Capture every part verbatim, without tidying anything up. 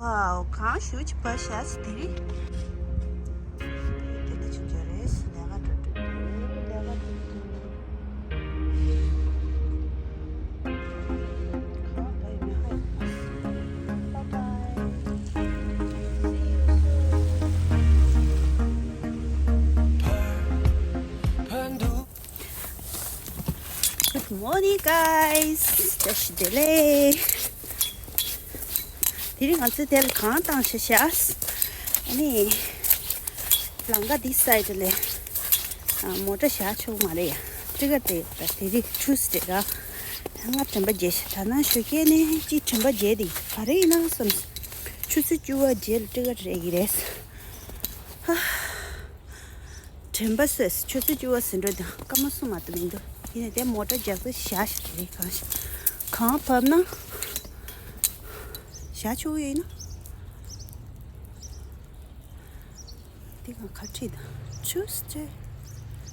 ཝའོ། གངས་ཞེ་པོ་ཅིག་བབས་ཤག་ཟེར་དེ་རིང་། དེ་ནས་ཆུ་རྒྱག་རེད། ལས་ཀ་འགྲོ་འགྲོ་འགྲོ། ལས་ཀ་འགྲོ་འགྲོ། གངས་བབས་ཡོད་མེད་ཧ་ཡོད་མ་སོང་། Bye bye. See you soon. Good morning, guys. བཀྲ་ཤིས་བདེ་ལེགས། དེ་རིང་ང་ཚོ་དེར་གངས་བཏང་ཤག་ཤག་ཨ་ནི། ལམ་ཁ་འདི་སའི་ཌི་ལ་ཨ་མོ་ཊ་བཞག་ཆོག་མ་རེད་ཡ། ཊི་ཀེ་ཊི་རེད་ད། དེ་རིང་ཊིའུ་སི་ཌེ་ར། ང་དྲན་པ་བརྗེད་ཤག་ད་ནངས་ཞོགས་ཀས་ནས་ཅིག་དྲན་པ་བརྗེད་དེ་ག་རེ་ཡིན་ན་བསམ། ཆུ་ཚོད་བཅུ་པ་རྗེས་ལ་ཊི་ཀེ་ཊི་རེག་གི་རེད། ཧ། དྲན་པ་གསོས། ཆུ་ཚོད་བཅུ་པ་ཟིན་འགྲོ་དང་སྐར་མ་གསུམ་མ་གཏོགས་མི་འདུག་ཡིན་ནའི་དེ་མོ་ཊ་རྒྱག་ཚད་བཞག་ཤག་རེད། གངས་ཤག་གངས་བབས་ན་བཞག་ཆོག་གི་ཡིན་ན། དེ་གང་ག་བྲིས་དང་། Tuesday.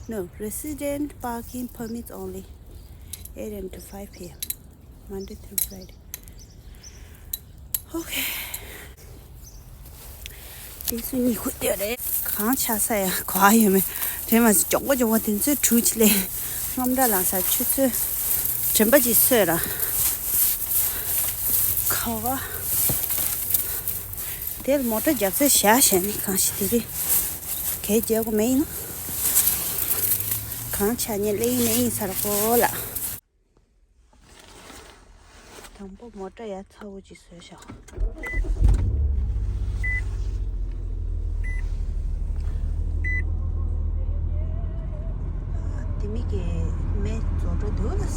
No, resident parking permits only, eight a.m. to five p.m., Monday through Friday. Okay. དེ་སུ་གཉིད་ཁུག་བསྡད་རེད། གངས་ཆགས་ས་ཡ་ག་ཡོད་མེད་དྲན་མ་སོང་། མགྱོགས་པོ་མགྱོགས་པོ་དེ་ཚོའི་གྲུ་ཆ་ལས་དངངས་སྐྲག་ལངས་ས། ཆུ་ཚོད་དྲན་པ་ཅིག་གསོས་ར། ག་བ། དེར་མོ་ཊ་རྒྱག་ས་བཞག་བཞག་ནས་གང་ཞིག་དེ་རིང་གས་རྒྱག་དགོས་མེད་ཡིན་ན། གངས་ཆགས་ཉེན་སླེབས་ཡིན་མེད་ཡིན་ས་ར་གོ་ལ། དང་པོ་མོ་ཊ་ཡ་ཚ་བོ་ཅིག་བཟོས་ཤག་ཨ། དེ་མིག་གི་མེ་རྫོགས་འགྲོ་འདུག་ལ། ཨེ།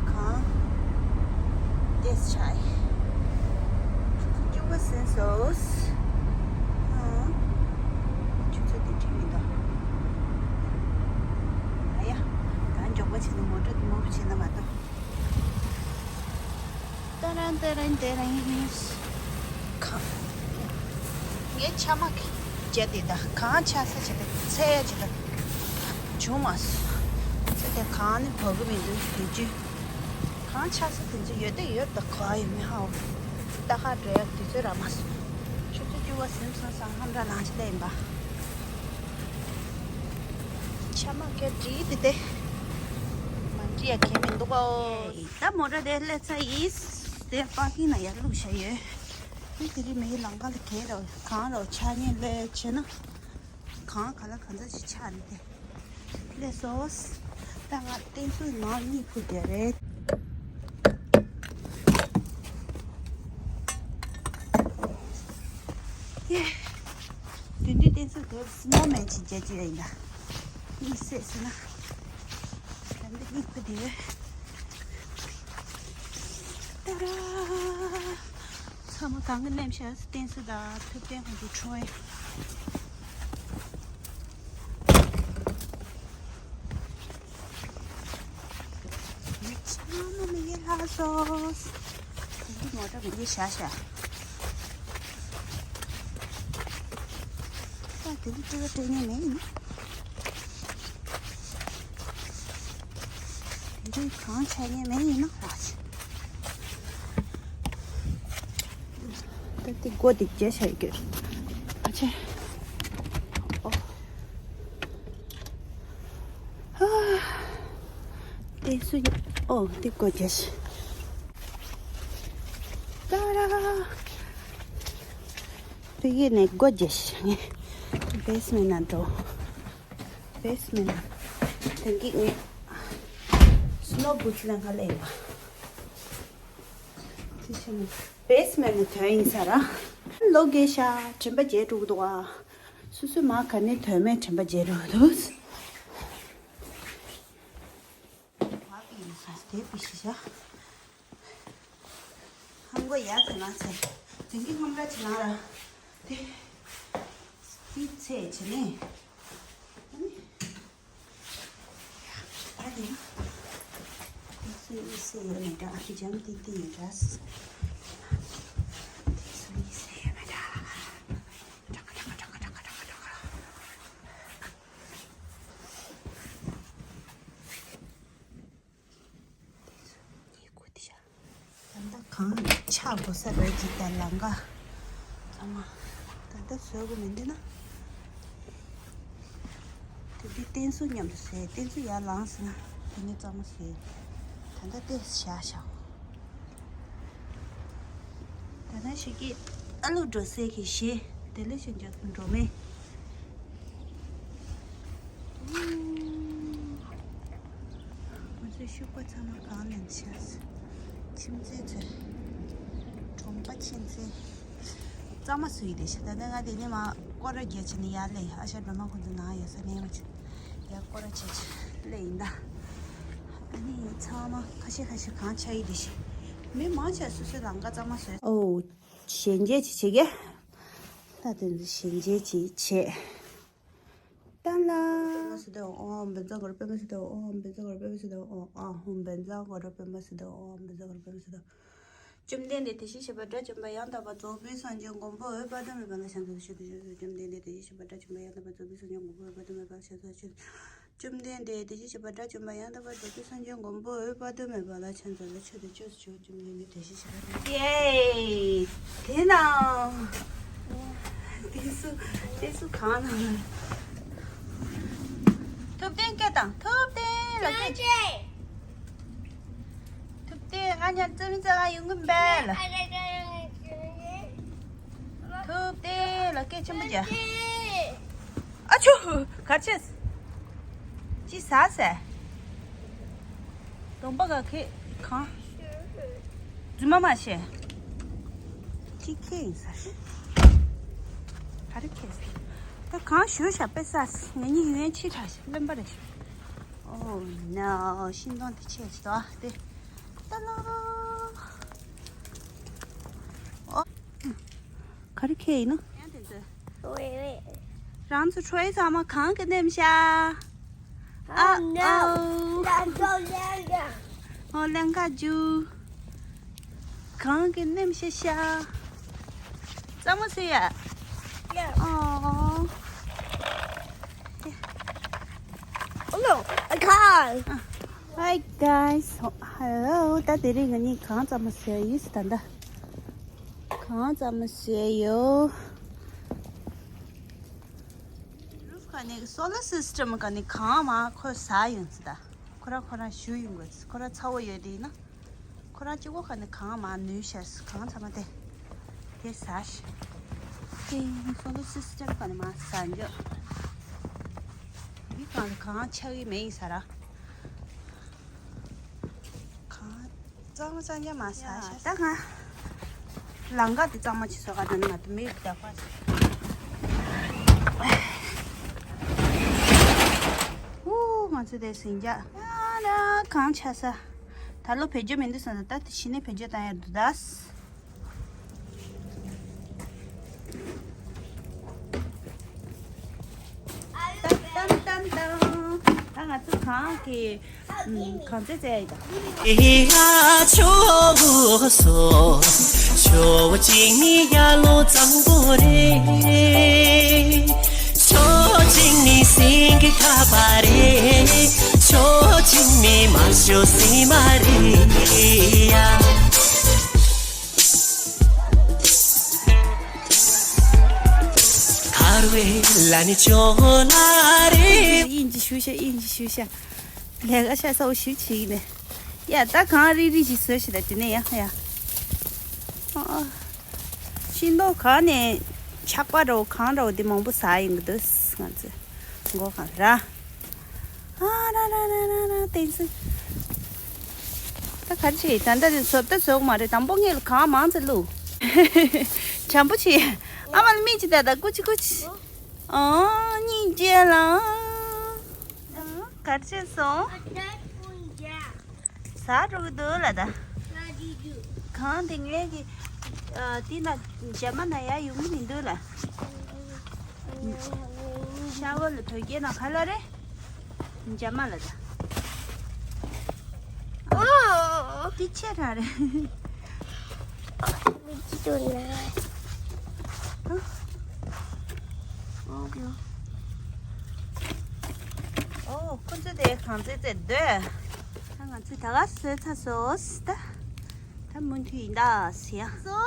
གངས་ཏེས་ཆགས་ཡི། བཅུ་པ་ཟིན་སོང་། ཨ། ཆུ་ཚོད་དེ་བྲིས་མི་འདུག་ཨ་ཡ། ད་མགྱོགས་པོ་བྱས་ན་མོ་ཊ་དེ་མང་པོ་བྱས་ན་མ་གཏོགས། ཏ་རན་ཏ་རན་ཏ་རན། ངས་ཆ་མ་བརྒྱབ་དེ་ད་གངས་ཆགས་ས་བྱས་ཏེ་འཚོལ་ཡ་བྱས་ཏེ་བྱུང་མ་སོང་། ཚེ་དེ་གངས་ནི་བབས་གི་མི་འདུག་དེ་རྒྱུ་གངས་ཆགས་ས་དེ་ཚོ་ཡོད་དེ་ཡོད་ད་ག་ཡོད་མི་ཧ་འོ། རྟ་ཁ་འགྲོ་ཡ་དུས་ཚོད་རག་མ་སོང་། ཆུ་ཚོད་བཅུ་པ་ཟིན་སོང་ཙང་དངངས་སྐྲག་ལངས་ཅི་ལས་ཡིན་པ། ཆ་མ་བརྒྱབ་བྲིས་དེ་དེ། མ་བྲིས་ཡ་གལ་མི་འདུག་གོ། ད་མོ་ཊ་དེ་སླེབས་ཚར་ཡིན། དེ་པར་ཀིང་ནང་ཡར་བླུགས་བཞག་ཡོད། དེ་དེ་རིང་མི་ལམ་ཁ་ལ་གས་རོ་གངས་རོ་ཆགས་ཉེན་སླེབས་བྱས་ན། གངས་ག་ལ་གང་འཚམ་ཞིག་ཆགས་ནས་དེ། སླེབས་སོང་། ད་ང་ཏན་ཏན་ནང་གཉིད་ཁུག་བསྡད་རེད། ཡེ། དེ་དུས་བསྟན་སྲིད་དེ་སི་ནོ་མེན་ཅིག་མཇལ་རྒྱུ་ཡིན་ད། གཉིད་སད་ཟེར་ན། ད་འདི་གཉིད་ཁུག་བསྡད་ཡོད། ཏཱ་ར། ཚང་མ་གང་གི་མནན་ཤག་བསྟན་སྲིད་དང་ཐུབ་བསྟན་ཁོང་ཚོ་ཁྲོ་ཡ། ཡ་ཆ་མ་མི་ཡེ་ལྷ་སོ། དེ་འདི་མོ་ཊ་མི་ཡེ་ཤ་ཤ། ད་དེ་འདི་ཏི་ཀ་སྤྲད་ཉན་མེད་ཡིན། དེ་འདི་གང་ཆ་ཉན་མེད་ཡིན་ན་ལགས། ད་དེ་སྒོ་དེ་བརྒྱབ་བྱ་ཡི་གི་རེད། ཨ་ཆེ། ཨོ། ཧ། དེ་སུ་ཡིན། ཨོ་དེ་སྒོ་བརྒྱབ་ཤག་ཏཱ་ར། ཕ་གི་ནས་སྒོ་བརྒྱབ་ཤག་ངས་བེ་སི་མེན་ནང་འགྲོ། བེ་སི་མེན་ནང་། དེང་གི་ངས་སི་ནོ་བུ་ཊི་ལེན་ག་སླེབས་ཡིན་པ། དེ་ཕྱིན་ནས་བེ་སི་མེན་ནང་ཐོན་ཡིན་ས་ར། ལོ་རྒས་ཤག་དྲན་པ་བརྗེད་འགྲོ་གི་འདུག་ཨ། སོ་སོའི་མ་ག་ནས་ཐོན་མེད་དྲན་པ་བརྗེད་འགྲོ་གི་འདུག་བ་པི་ཡིན་ས་དེ་པི་ཤི་ཤག་ཧམ་གོ་ཡ་ཚེ་ན་ཚེ། དེང་གི་ཧམ་ར་ཆེ་ན་ར། དེ། དེ་ཚེ་ཆེ་ནས། ད་དེ། དེ་སུ་ཡི་སེ་ཡོད་མེད་འདྲ། ཨ་ཁུ་འཇམ་ཏིག་ཏིག་ཡིན་འདྲ། དེ་སུ་ཡི་སེ་ཡོད་མེད་འདྲ། གཉིད་ཁུག་དེ་ཤ། ད་ལྟ་གང་ཆ་ ཆག་དགོས་ས་རེད་ཅིག་དང་ལམ་ཁ་ཚང་མ་ད་ལྟ་བཟོ་དགོས་མི་འདུག་ན། དེ་དུས་ཏན་སུ་མཉམ་དུ་བཟོས། ཏན་སུ་ཡར་ལངས་སོང་ན་དེ་ནས་གཙང་མ་བཟོས། ད་ལྟ་དེ་བཞག་བཞག་ད་ལྟ་ཞིག་གིས་ཨ་ལུ་འགྲོ་སའི་གི་གཞི་དེ་ལས་ཞིག་འཇོག་འགྲོ་མེད། ང་ཚོའི་ཤུག་པ་ཚང་མ་གང་ལེན་བྱས། ཁྱིམ་མཚེས་ཚོས་གྲོང་པ་ཁྱིམ་མཚེས་གཙང་མ་བཟོས་ཡི་དེ་ཤི། ད་ནི་ང་དེ་ནི་མ་སྐོར་ར་རྒྱག་བྱས་ནས་ཡར་སླེབས། ཨ་ཞང་སྒྲོལ་མ་ཁོང་ཚོ་ནང་ཡོད་ས་ནས་མ་བྱས་ཡར་སྐོར་ར་བྱས་བྱས་སླེབས་ཡིན་ད། ཨ་ནི་ཚང་མ་ཁ་ཤས་ཁ་ཤས་གང་ཆགས་ཡི་དེ་ཤི། མི་མང་ཆེ་སོ་སོའི་ལམ་ཁ་གཙང་མ་བཟོས། ཨོ། ཞལ་འབྱེད་ཅིག་བྱེད་ཀྱི། ད་དེ་ཚོ་ཞལ་འབྱེད་ཅིག་བྱེད། ཏན་ལ། པདྨ་སིདྡྷི་ཨོཾ། བཛྲ་གུ་རུ་པདྨ་སིདྡྷི་ཨོཾ། བཛྲ་གུ་རུ་པདྨ་སིདྡྷི་ཨོཾ། ཨ་ཧོཾ། བཛྲ་གུ་རུ་པདྨ་སིདྡྷི་ཨོཾ། བཛྲ་གུ་རུ་པདྨ་སིདྡྷི། བཅོམ་ལྡན་འདས་དེ་བཞིན་གཤེགས་པ་དགྲ་བཅོམ་པ་ཡང་དག་པར་རྫོགས་པའི་སངས་རྒྱས་མགོན་པོ་འོད་དཔག་ཏུ་མེད་པ་ལ་ཕྱག་འཚལ་ལོ། ཆོས་དེ་ཆོས་སོ། བཅོམ་ལྡན་འདས་དེ་བཞིན་གཤེགས་པ་དགྲ་བཅོམ་པ་ཡང་དག་པར་རྫོགས་པའི་སངས་རྒྱས་མགོན་པོ་འོད་དཔག་ཏུ་མེད་པ་ལ་ཕྱག་འཚལ་ལོ། ཆོས། བཅོམ་ལྡན་འདས་དེ་བཞིན་གཤེགས་པ་དགྲ་བཅོམ་པ་ཡང་དག་པར་རྫོགས་པའི་སངས་རྒྱས་མགོན་པོ་འོད་དཔག་ཏུ་མེད་པ་ལ་ཕྱག་འཚལ་ལོ། ཆོས་དེ་ཆོས་སོ། བཅོམ་ལྡན་འདས་དེ་བཞིན་གཤེགས་པ། ཡེ། དེ་ན། དེ་སུ་དེ་སུ་གང་ན། ཐུབ་བསྟན་སྐད་དང་། ཐུབ་བསྟན་ལ་སྐད། ཐུབ་བསྟན་ང་ཉ་རྩེ་མི་རྩེ་ང་ཡོང་གི་འབད་ལ། ཐུབ་བསྟན་ལ་སྐད་ཆེན་པོ་བྱ། ཨ་ཆུ། གར་ཆེས། ཅི་ཟ་ཟེ། གདོང་པ་ག་ཁེ་གང་། རྫུན་མ་མ་བཤད། ཅི་ཁེ་ཡིན་ཟེར། ག་རེ་ཁེ་ཟེར། ད་གང་ཞུ་ཤ་པེ་ས་ངེད་གཉིས་ཡུན་ཡན་ཕྱི་དྲགས་ཤིག་ལེན་པ་རེད་ཤག་ཨོ་ནོ། ཤིང་སྡོང་དེ་ཆེ་ཞིག་དོ་དེ། ཏ་ལ། ཨོ། ག་རེ་ཁེ་ཡིན་ནོ། ཡང་དེ་ཚོ། རང་ཚོ་ཁྲོའི་ཚང་མ་གང་གི་ནེམ་ཤ། ཨ་ཨོ། ཨོ་ལེན་ག་ཇུ། གང་གི་ནེམ་ཤ་ཤ། གཙང་མ་བཟོས་ཡ། ཨོ། Hello, a car. Hi guys. Hello. ད་དེ་རིང་ང་གཉིས་གང་གཙང་མ་བཟོས་ཡིན་ད་ལྟ། གང་གཙང་མ་བཟོས་ཡོད། རུབ་ག་ནས་solar system ག་ནས་གང་མ་ཁོ་ཟ་ཡོང་ཟེར་ད། ཁོ་རང་ཁོ་རང་བཞུ་ཡོང་དགོས། ཁོ་རང་ཚ་བོ་ཡོད་དེ་ཡིན་ན། ཁོ་རང་གཅིག་པོ་ག་ནས་གང་མ་ནུས་ཤ་གང་ཚང་མ་དེ་དེ་ཟ་ཤ། དེ་solar system ག་ནས་མ་ཟ་འཇོག་མི་གང་ལ་གང་ཆགས་ཀྱི་མེད་ཡིན་ཟ་ར། གང་གཙང་མ་གཙང་རྐྱང་མ་ཟ་ཤ། ད་ང་ལམ་ཁ་དེ་གཙང་མ་ཅིག་བཟོ་ག་འགྲོ་ནི་མ་གཏོགས་མི་བདག་པ། ཨུ། ང་ཚོ་དེ་ཟིང་རྒྱག་ཡ་ན་གང་ཆགས་ས། ད་ལོ་བེད་སྤྱོད་མི་འདུག་བསམ་ད་ད་ད་ཕྱི་ནས་བེད་སྤྱོད་བཏང་ཡ་འདུག་ད། ཏན་ཏན་ཏན། ད་ང་ཚོ་གང་གི་གང་ཚེ་ཚེ་ཡི་ད། ཨེ་ཡ་ཆོ་སོ། ཆོ་གཅིག་ནི་ཡ་ལོ་གཙང་པོ་རེད། ཆོ་གཅིག་ནི་སེང་གེ་ཁ་པ་རེད། ཆོ་གཅིག་ནི་མ་ཤོ་སི་མ་རེད་ཡ། ཁར་བའི་ལ་ནི་ཅོ་ལ་རེད། ཨིན་ཇི་ཞུ་ཤ། ཨིན་ཇི་ཞུ་ཤ། ལས་ཀ་ཤ་ས་འོ་ཞིབ་བྱེད་ཀྱི་ནས། ཡ་ད་གང་རིག་རིག་ཞིག་བཟོས་ཤི་ད་དེ་ནས་ཡ་ཡ། ཨ། ཤིང་ཏོག་གང་ནས་ཆག་པ་འདྲ་བོ་གང་འདྲ་བོ་དེ་མང་པོ་ཟ་ཡིན་གི་འདུག་ང་ཚོས་མགོ་གང་ར། ཨ་ར་ར་ར་ར་ར་བསྟན་སྲིད། ད་ག་རེ་བྱེད་ད་ལྟ་དེ་བཟོ་ལྟ་བཟོ་གི་མ་རེད། དང་པོ་ངས་ལ་གང་མང་ཙམ་བླུགས། བྱམས་པོ་བྱེད། ཨ་མ་ལ་མིག་ཅིག་ལྟ་ད་ཀུ་ཅི་ཀུ་ཅི། ཨོ་གཉིད་བྱེད་ལ། ག་རེ་བྱས་སོང་། ཟ་འགྲོ་གི་འདུག་ལ་ད། གང་དེ་ངས་ཀྱི། ཨ་དེ་ན་འཇབ་མ་ན་ཡ་ཡོང་གི་མི་འདུག་ལ། ཤ་བ་ལ་བོད་སྐད་ན་ག་ལ་རེད། འཇབ་མ་ལ་ད། ཨོ། དེ་ཆེ་ར་རེད། ཨོ་ཁོ་ཚོ་དེ་གང་ཚེ་ཚེ་སྡོད། ད་ང་ཚོས་ད་ག་བཟོས་ཚར་སོང་ད། ད་ མུ་མཐུད་ཡིན་ད་ཟེར་ཡ། སོ།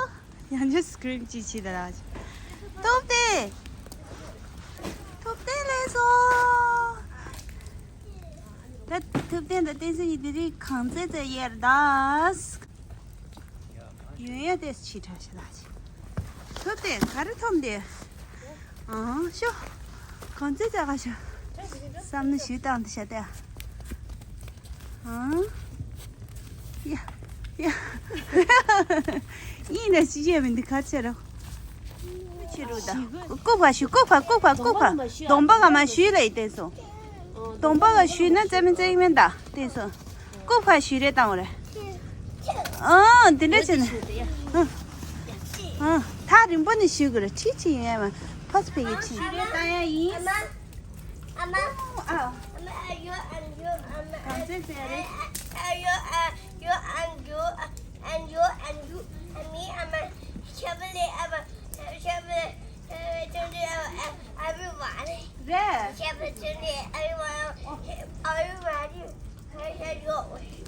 ཡང་ཅིག་སི་ཀྲིམ་ཅིག་བྱེད་ད་ལ། ཐུབ་བསྟན། ཐུབ་བསྟན་ལས་སོ། ད་ཐུབ་བསྟན་དང་བསྟན་འཛིན་གྱིས་དེ་རིང་གང་རྩེད་རྩེད་ཡས་རེད་ད། ཡོན་ཡ་དེ་ཕྱི་དྲགས་ཤ་ལགས་ཤིག་ཐུབ་བསྟན་ག་རེ་འཐོམ་དེ། ཨང་ཤོ། གང་ཚེ་ཙག་ག་ཤོ། བསམ་ནི་ཞུ་བཏང་དེ་ཤ་སྟེ། ཨང་། ཡ། ཡ། ཡིན་ན་ཅི་བྱས་མིན་འདི་ག་ཚེ་རོ། ཕྱི་རུ་ད། ལྐུགས་པ་ཞུ་ལྐུགས་པ་ལྐུགས་པ་ལྐུགས་པ། གདོང་པ་ག་མ་ཞུས་ལ་ཡི་བསྟན་སོང་། གདོང་པ་ག་ཞུས་ན་རྩེ་མི་རྩེ་མིན་ད་བསྟན་སོང་། ལྐུགས་པ་ཞུས་རེ་བཏང་བ་རེད། ཨང་། འདི་འདྲ་བྱས་ནས། ཨང་། ཐག་རིང་པོ་ནས་ཞུ་དགོས་རེད། ཁྲིད་ཅིག་ཡོད་མ། ཕོས་ཕེ་གི་ཆིན། ཞུ་རེ་བཏང་ཡ་ཡིན། ཨ་མ། ཨ་མ། ཨ། ཨ་མ། ཨ་ཡོ་ཨ་ཡོ་ཨ་མ། གང་ཚེ་ཚེ་རེད། ཨ་ཡོ་ཨ་ཡོ་ཨ་ཡོ་ཨ་ཡོ་ཨ་ཡོ་ཨ་མི་ཨ་མ། ཤ་བ་ལེ་ཨ་མ། ཤ་བ་ལེ། ཨ་བ་ཅུན་ལེ་ཨ་བ། ཨ་བི་བ་ལེ། རེད། ཤ་བ་ཅུན་ལེ་ཨ་བི་བ་ལེ། ཨ་བི་བ་ལེ། ཤ་ཡོ། རེད།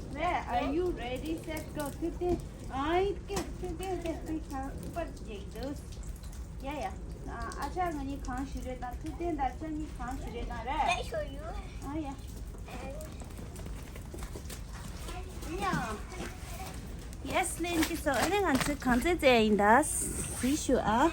Are you ready, set, go? ཐུབ་བསྟན། ཨ་ཡིག་སྐད་ཐུབ་བསྟན་དེ་ཚོའི་ཁ་པར་རྒྱག་འདུག་ཡ་ཡ། ཨ་ཅག་ང་གཉིས་གང་ཞུ་རེད་དང་ཐུབ་བསྟན་དང་ཨ་ཅག་གཉིས་གང་ཞུ་རེད་དང་རེད། Let me show you. ཨ་ཡ། ཡ། ཡེ་སི་ལེན་གྱི་སོ། ཨ་ནི་ང་ཚོས་གང་ཚེ་རྩེ་ཡིན་ད། གཟིགས་ཞུ་ཨ།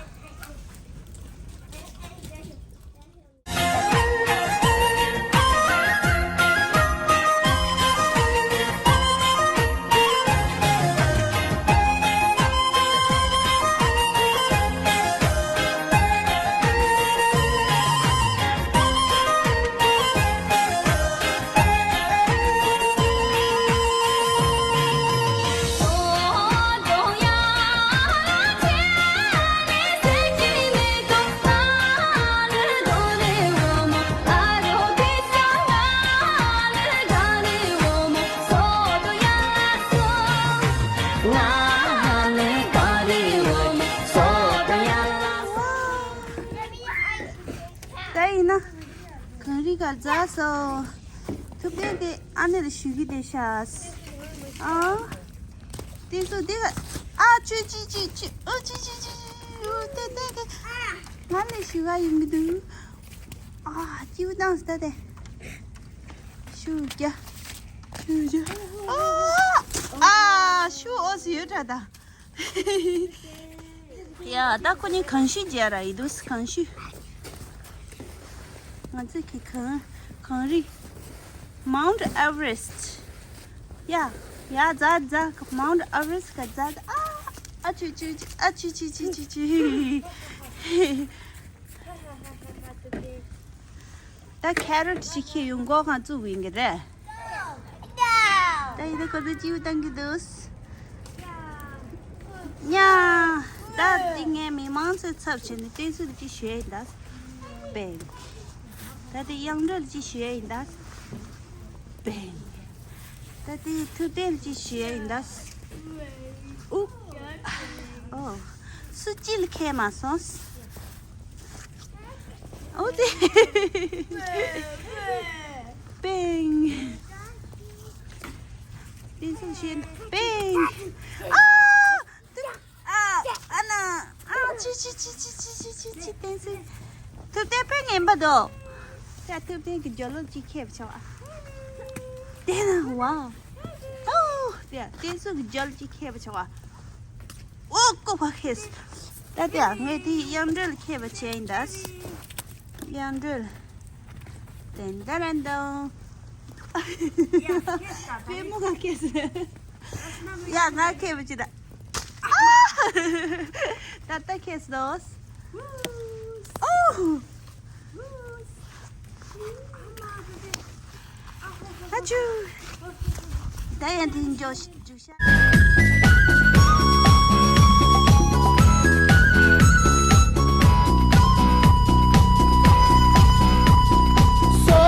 ད་ཡིན་ན། གངས་རི་གར་འཛེགས་སོ། ཐུབ་བསྟན་དེ་ཨ་ནེ་ལ་ཞུ་གི་དེ་ཤ། ཨ། དེ་ཚོ་དེ་ག་ཨ་ཅུ་ཅི་ཅི་ཅི། ཨུ་ཅི་ཅི་ཅི། ཨུ་དེ་དེ་གི་ང་ནས་ཞུ་ག་ཡིན་མི་འདུག་ཨ་ཅིའུ་བཏང་སྟ་དེ། ཞུ་རྒྱ། ཞུ་རྒྱ། ཨ། ཨ་ཞུ་ཨོ་སི་ཡོད་དྲ་ད། ཡ་ད་ཁོ་གཉིས་གངས་ཤུད་རྒྱག་ར་ཡི་འདུག་གངས་ཤུད། ང་ཚོ་གི་གངས་གངས་རི། Mount Everest. ཡ་ཡ་ཛ་ཛ་Mount Everest ག་ཛ་ཨ། ཨ་ཅུ་ཅུ་ཅུ། ཨ་ཅུ་ཅུ་ཅུ་ཅུ་ཅུ། ད་ཁེ་རོ་ཊི་ཅིག་ཁྱེར་ཡོང་། མགོ་གང་བཙུགས་ཡིན་གྱི་རེད། ད་ཡིན་ན་ཁོ་ཚོ་ཅིའུ་བཏང་གི་འདུག་ཉ། ད་འདི་ངས་མི་མང་ཚོའི་ཚབ་བྱས་ནས་བསྟན་སྲིད་ཅིག་ཞུ་ཡ་ཡིན་ད། བེང་། ད་དེ་དབྱངས་སྒྲོལ་ཅིག་ཞུ་ཡ་ཡིན་ད། བེང་། ད་དེ་ཐུབ་བསྟན་ཅིག་ཞུ་ཡ་ཡིན་ད། ཨུ། ཨོ། སུ་ཅི་ལ་ཁེལ་མ་སོང་། ཨོ་དེ། པེང་། དེ་ཚོ་བཤད་པེང་། ཨ། ཨ། ཨ་ན། ཨ་ཅི་ཅི་ཅི་བསྟན་སྲིད། ཐུབ་བསྟན་དཔེ་ངན་པ་འདུག་ད་ཐུབ་བསྟན་གྱི་རྒྱབ་ལོགས་ཅིག་ཁེལ་བ་ཆོག་ཨ། དེ་ན་ཝའོ། ཨོ། དེ་བསྟན་སྲིད་ཀྱི་རྒྱབ་ལོགས་ཅིག་ཁེལ་བ་ཆོག་ཨ། ཨོ་ཀོ་ཕ་ཁེས། ད་དེ་ངས་དེ་དབྱངས་སྒྲོལ་ཁེལ་བ་བྱས་ཡིན་ད། དབྱངས་སྒྲོལ། ཏན་ཏན་རན་དང་། ཡ་ཁེས་ད་ད་པེ་མོ་ག་ཁེས། ཡ་ང་ཁེས་བ་ཅི་ད། ད་ལྟ་ཁེས་དོ། ཨོ། ཨ་ཅུ། ད་ཡང་དེ་འཇོག་འཇུག་ཤ། སོ།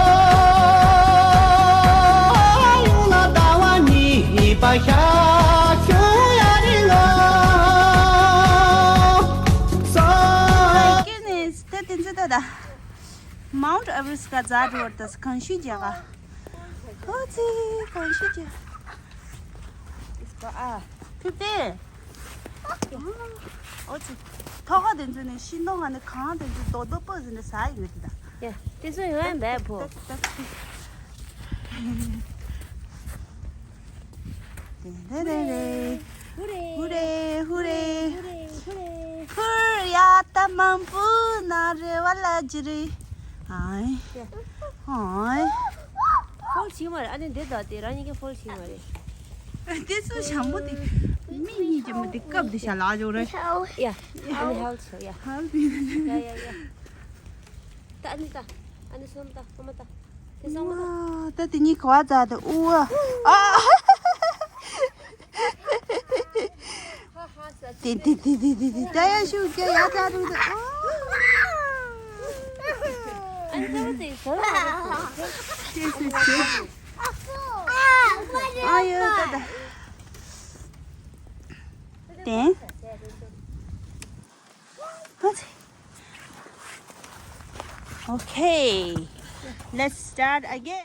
ལ་ཟླ་བ་གཉིས་པ་ཤར་བྱུང་ཡ་རིང་ལ། སོ། ད་དེ་ཚོ་ད་ད། Mount Everest ག་ཛ་འགྲོ་བར་ད་གངས་ཤུད་རྒྱག་ག་ཨོ་ཙི་གངས་ཤུད་རྒྱག་ཨ། ཐུབ་བསྟན། ཨོ་ཙི། ཐོག་ཁ་དེ་ཚོ་ནི་ཤིང་སྡོང་ང་ནི་གང་དེ་ཚོ་རྡོག་རྡོག་པོ་ཟིན་ནས་ཟ་ཡི་ཡོད་དེ་ད། ཡ། དེ་ཚོ་ཡོང་ཡ་འདའ་བོ། ཧུ་རེ་ཧུ་རེ་ཧུ་རེ། ཧུ་རེ་ཧུ་རེ་ཧུ་རེ། ཧུར་ཡ་ད་མང་པོ་ན་རེ་བ་ལ་ཇི་རེ། ཨའི། ཨའི། ཧོལ་བྱེད་མ་རེད། ཨ་ནི་འདི་ད་དེ་རང་ཉིད་ཀྱི་ཧོལ་བྱེད་མ་རེད། དེ་ཚོ་ཞང་པོ་དེ་མི་གཉིས་ཀྱི་མི་དེ་སྐབས་དེ་ཤ་ལག་འཇོག་རེད། ཡ། ཨ་ནི་ཧོལ་བྱེད་ཡ། ཧོལ་དེ། ཡ་ཡ་ཡ། ད་ཨ་ནི་ད། ཨ་ནི་སོམ་ད་ཨ་མ་ད། དེ་སོམ་མ་ད། ད་དེ་གཉིས་ག་བ་ཛ་དེ་ཨུ་ཨ། ཧ་ཧ་ས། དེ་དེ་དེ་དེ་དེ་དེ་ད་ཡ་ཤུ་ཀྱ་ཡ་ད་རུ་ད། ཨ་ནི་ད་དེ་སོམ་མ་ད། དེ་སུ་ཆེ། ཨ་ཡོ་ད་ད། དེ། Okay, let's start again.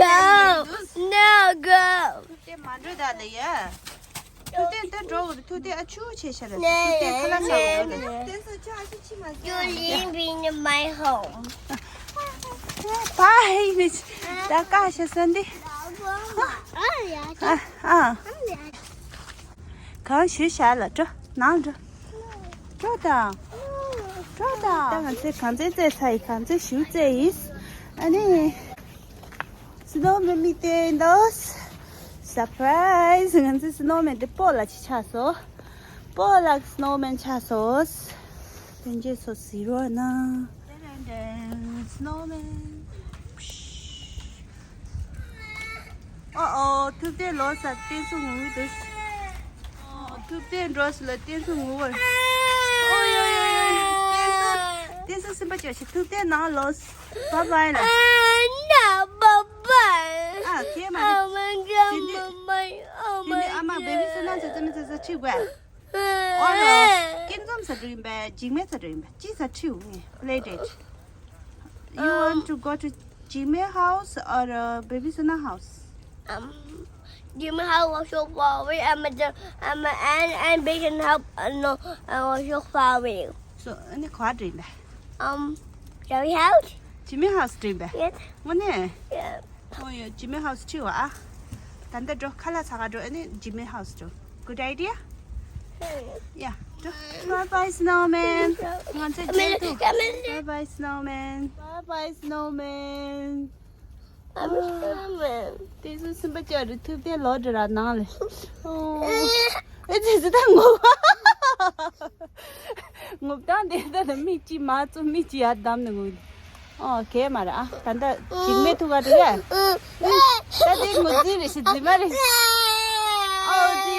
Go! Now go! ཐུབ་བསྟན་མ་འགྲོ་ད་ལེ་ཡ། ཐུབ་བསྟན་ད་འགྲོ་གི་རེད། ཐུབ་བསྟན་ཨ་ཆུ་ཆེ་ཤ་རེད། ཐུབ་བསྟན་ཁ་ལག་ཟ་གི་རེད། You live in my home. Bye. ད་ཀ་ཤ་ས་འདི། ཨ་ཨ། གང་ཞུ་ཤ་ལ་འགྲོ་ནང་འགྲོ། འགྲོ་དང་། འགྲོ་དང་། ད་ང་ཚོས་གང་ཚེ་རྩེ་ཚ་ཡི་གང་ཚེ་ཞུ་རྩེ་ཡིས། ཨ་ནི། སི་ནོ་མན་མིག་སྟོན་འདུག Surprise. ང་ཚོའི་སི་ནོ་མན་དེ་སྤོ་ལགས་ཅིག་ཆགས་སོང་། སྤོ་ལགས་སི་ནོ་མན་ཆགས་སོང་། དེ་འདྲས་སོ་ཟི་རོ་ན། སི་ནོ་མན། ཨོ་ཨོ། ཐུབ་བསྟན་ལོ་སར་བསྟན་སྲུང་ངུ་འདུག་ཨོ། ཐུབ་བསྟན་འགྲོ་སོང་ལ་བསྟན་སྲུང་ངུ་བར། ཨོ་ཡོ་ཡོ་ཡོ། བསྟན་སྲུང་། བསྟན་སྲུང་སེམས་པ་སྐྱོ་ཞིག་ཐུབ་བསྟན་ནང་ལོ། Bye bye ལ། ཨ་ན་bye bye. ཨ་ཁྱེད་མ་རེད། ཨ་མ་ཅག་དེ་འདི། མ་མ་ཨ་དེ་འདི་ཨ་མ་ཅག་baby སོ་ན་ཟེར་ཙམ་ཙམ་ཙམ་ཁྲིད་དགོས། ཨོ་རོ། སྐྱིད་འཛོམས་ས་འགྲོ་ཡིན་པས། འཇིགས་མེད་ས་འགྲོ་ཡིན་པས། ཅི་ས་ཁྲིད་ངས་play date. You want to go to Jigme house or uh, baby Sona house? Um, Jigme house was so far away. I'm a, I'm a, and, and Basin house, uh, no, I was so far away. So, any car dream? Um, Jerry house? Jigme house dream? Yes. One? Yeah. Oh, yeah, Jigme house too, ah. Tanda draw, color saga draw, any Jigme house draw. Good idea? Yeah. Draw. Bye bye, snowman. Bye bye, snowman. Bye bye, snowman. དེ་ཚོ་སེམས་པ་སྐྱོ་རེད། ཐུབ་བསྟན་ལོག་འགྲོ་ར་ནང་ལ། ཨེ་ཙི་ཙི་ད་ངུ། ངུ་སྟངས་དེ་ད་ད་མིག་གཅིག་མ་བཙུམ་མིག་གཅིག་ཡར་བསྡམས་ནས་ངུ། ཨོ་གས་མ་རེད་ཨ། ད་ད་འཇིགས་མེད་ཐུག་ག་འགྲོ་ཡ། ད་དེ་ངུ་རྩིས་རེད་ཤི་རྫི་མ་རེད། ཨོ་ཙི།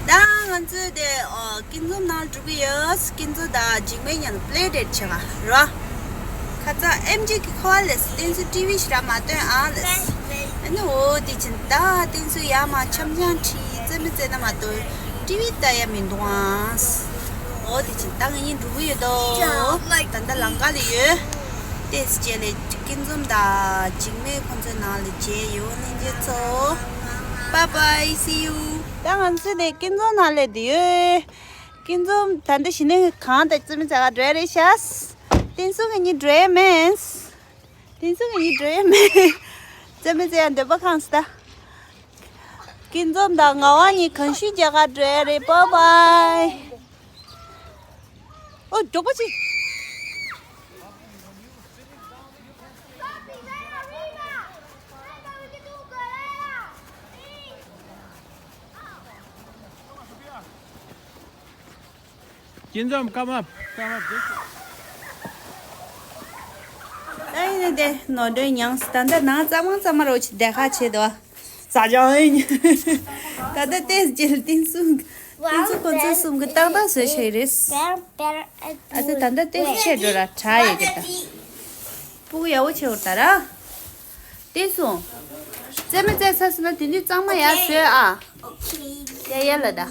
ད་ང་ཚོས་དེ་ཨོ། སྐྱིད་འཛོམས་ནང་འགྲོ་གི་ཡོད། སྐྱིད་འཛོམས་དང་འཇིགས་མེད་མཉམ་དུ་play date བྱེད་ག་རོ། ཁ་ཚ་ཨེམ་ཆི་གི་ཁོ་ལས་བསྟན་སྲུང་ཊི་བི་ཞིག་ར་མ་སྟོན་ཨ་ལས། ཨ་ནི་འོ་དེ་ཕྱིན་ད་བསྟན་སྲུང་ཡ་མ་འཆམ་འཆམ་ཁྲིད་རྩེད་མི་རྩེད་ན་མ་གཏོགས་ཊི་བི་ལྟ་ཡ་མི་འདུག་ཨ། འོ་དེ་ཕྱིན་ད་ང་གཉིས་འགྲོ་གི་ཡོད་དོ། ད་ད་ལམ་ཁ་ལ་ཡོད། ཏེས་བྱས་ལས་སྐྱིད་འཛོམས་དང་འཇིགས་མེད་ཁོ་ཚོའི་ནང་ལ་མཇལ་ཡོང་ལྷན་རྒྱས་ཚོ། Bye bye, see you. ད་ང་ཚོ་དེ་སྐྱིད་འཛོམས་ནང་ལས་དེ་ཡོད། སྐྱིད་འཛོམས་ད་འདི་ཞི་ནས་གང་དང་རྩེད་མི་རྩེ་ག་འགྲོ་ཡ་རེད་ཤག་བསྟན་སྲུང་གི་གཉིས་འགྲོ་ཡ་མེད། བསྟན་སྲུང་གི་གཉིས་འགྲོ་ཡ་མེད། རྩེད་མི་རྩེ་ཡ་འདོད་པ་ཁེངས་སོང་ད། སྐྱིད་འཛོམས་དང་ངག་དབང་གཉིས་གང་ཤེས་རྒྱག་ག་འགྲོ་ཡ་རེད། Bye bye. ཨོ་མགྱོགས་པོ་བྱེད། Kinzom, come up, come up. This དེ་ནོར་འདོན་མྱངས། ད་ལྟ་ནང་གཙང་མ་གཙང་མ་རོ་ཆེ་བསྡད་ཁ་བྱེད་དོ། ཟ་ཅང་ཨིན། ད་ལྟ་ཏེས་ཇིལ་ཏིན་སུང་། ཏིན་སུང་ཁོ་ཚོ་གསུམ་གི་ཏག་ཏག་བཟོས་བྱས་རེད། ཨ་ཙི་ད་ལྟ་ཏེས་ཆེ་འགྲོ་ར་ཁྲ་ཡོད་གི་ད། སྤུ་གུ་ཡག་པོ་བྱེད་འོར་ད་ར། ཏིན་སུང་། རྩེད་མོ་རྩེ་ཚར་སོང་ན་དེ་འདྲའི་གཙང་མ་ཡག་བཟོས་ཨ། ཡ་ཡ་ལ་ད།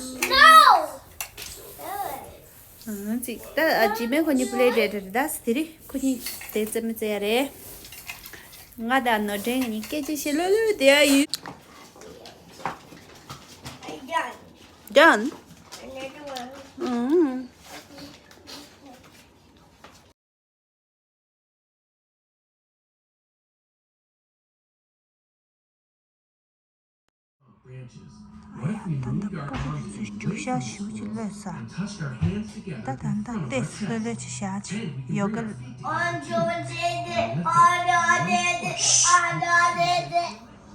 ཨང་ཅིག་ད་ཨ་ཇི་མེ་ཁོ་གཉིས་པི་ལེ་ཌེ་ཊི་རེད་ད། དེ་རིང་ཁོ་གཉིས་དེ་རྩེད་མོ་རྩེ་ཡ་རེད། ང་དང་ནོར་འདྲེན་གཉིས་སྐད་ཆ་བཤད་ལོས་ལོས་བསྡད་ཡ་ཡིན། Done. What if we moved our arms in unison and touched our hands together from left to right? Then we can bring our feet together. One push.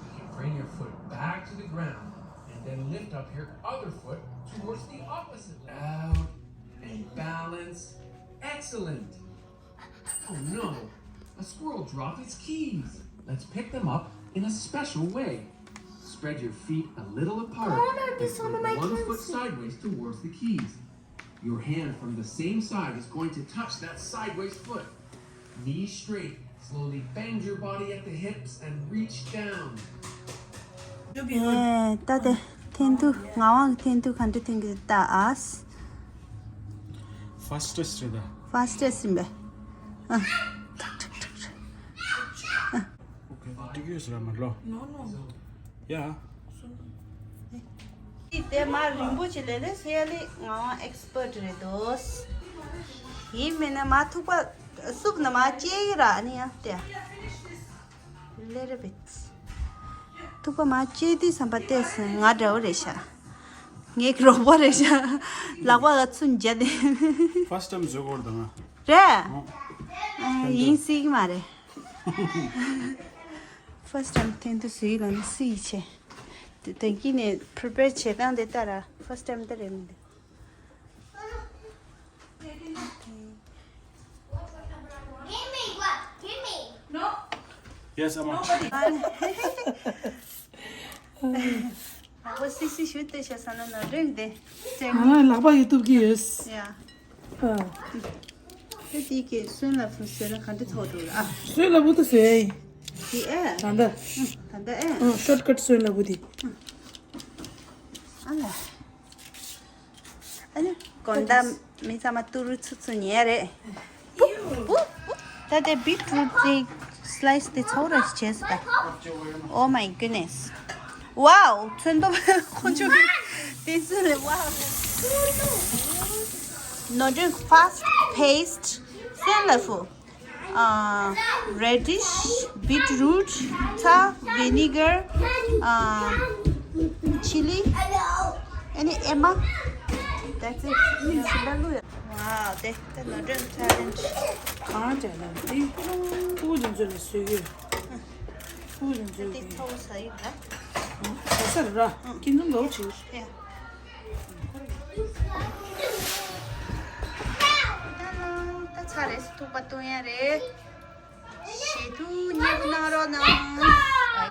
You can bring your foot back to the ground and then lift up your other foot towards the opposite leg. Out and balance. Excellent. Oh no, a squirrel dropped its keys. Let's pick them up in a special way. Spread your feet a little apart and bring one foot sideways towards the keys. Your hand from the same side is going to touch that sideways foot. Knees straight. Slowly bend your body at the hips and reach down. ད་དེ་འཐེན་ཐུག་ངག་དབང་གི་འཐེན་ཐུག་ག་འདྲ་འཐེན་གི་ད་ཨ། Fastest རེད་ད། Fastest ཡིན་པས། ཨ། ཐག་ཐག་ཐག་ཐག། ཨ། Okay, ད་ཏིག་ཡོད་ཟེར་མ་ལོ། No, no. Yeah. དེ་མ་རིང་པོ་ཅིག་ལས་ལས་སེ་ཡ་ལི་ངག་དབང་ཨེག་སི་པར་ཊི་རེད་དོ། ཡིན་མིན་ན་མ་ཐུག་པ་སུབ་ན་མ་ཅེ་ཡི་ར་ཨ་ནི་ཡང་དེ། ལེ་རེ་བེད། ཐུག་པ་མ་ཅེ་དུས་བསམ་པ་ཏེས་ང་འདྲ་བོ་རེད་ཤག་ངའི་རོགས་པ་རེད་ཤག་ལག་པ་ལ་ཚུན་བརྒྱབ་དེ། First time བཟོས་གོ་དང་། རེད། ཨ། ཡིན་སྲིད་ཀྱི་མ་རེད། First time འཐེན་དུས་སུ་ཡིན་ལ་ནི་སྲིད་ཡི་ཆེ། དེ་དེང་གི་ནས་prepare བྱེད་སྟངས་དེ་ལྟ་ར་first time དེ་རེད་མི་འདུག Yes, I'm on. ལག་པ་སིག་སིག་ཞུ་ཏེ་ཤ་ས་ན་ནོར་འགྲེང་དེ། ཨ། ལག་པ་ཡི་གཏུབ་ཀྱི་ཡོད། ཡ། ཨ། དེ་དེ་གི་སོན་ལ་ཕུ་ཟེར་ན་ག་འདྲ་ཐོག་འགྲོ་ལ་ཨ། སོན་ལ་ཕུ་དུ་ཟེར། དེ་ཨེ། ད་ད། ད་ད་ཨེ། ཨ། ཤོར་ཀཊ་སོན་ལ་ཕུ་དེ། ཨ་ལ། ཨ་ནི་དགོང་དག་མི་ཚང་མ་ཏུ་རུ་ཚུ་ཚུ་ཉལ་རེད། པུ་པུ་པུ། ད་དེ་བིཊ་རུཊ་དེ་སི་ལའི་སི་དེ་ཚོགས་ར་བྱས་སོ་ད། Oh my goodness. Wow. ཚོན་མདོག་ཁོ་ཚོ་གི་དེ་ཚོ་རེད། Wow. ནོར་འགྲེང་fast paced སོན་ལ་ཕུ། ཨ། radish, beetroot, ཚྭ། vinegar, ཨ། chili, ཨ་ནི་ཨེ་མ། That's it. ཨ་ནི་ཞིམ་པ་བླུགས་ཡོད། Wow, དེ་དེ་ནོར་འགྲེང་ཆ་ལེན་ཇི། གང་བྱས་ན་དེ་ཕྲུ་གུ་དེ་ཚོ་ལ་བཟོས་ཡོད། ཕྲུ་གུ་དེ་ཚོ་དེ་གི་ཚོ་ཟ་ཡི་ད། ཟ་ས་ར། ཁྱེད་ཚོ་ལོ་ཆེ། ཡ། ད་ཚར་རེད། ཐུག་པ་བཏུང་ཡ་རེད། ཞེ་ཐུག་མཉེས་པོ་གནང་རོགས་གནང་།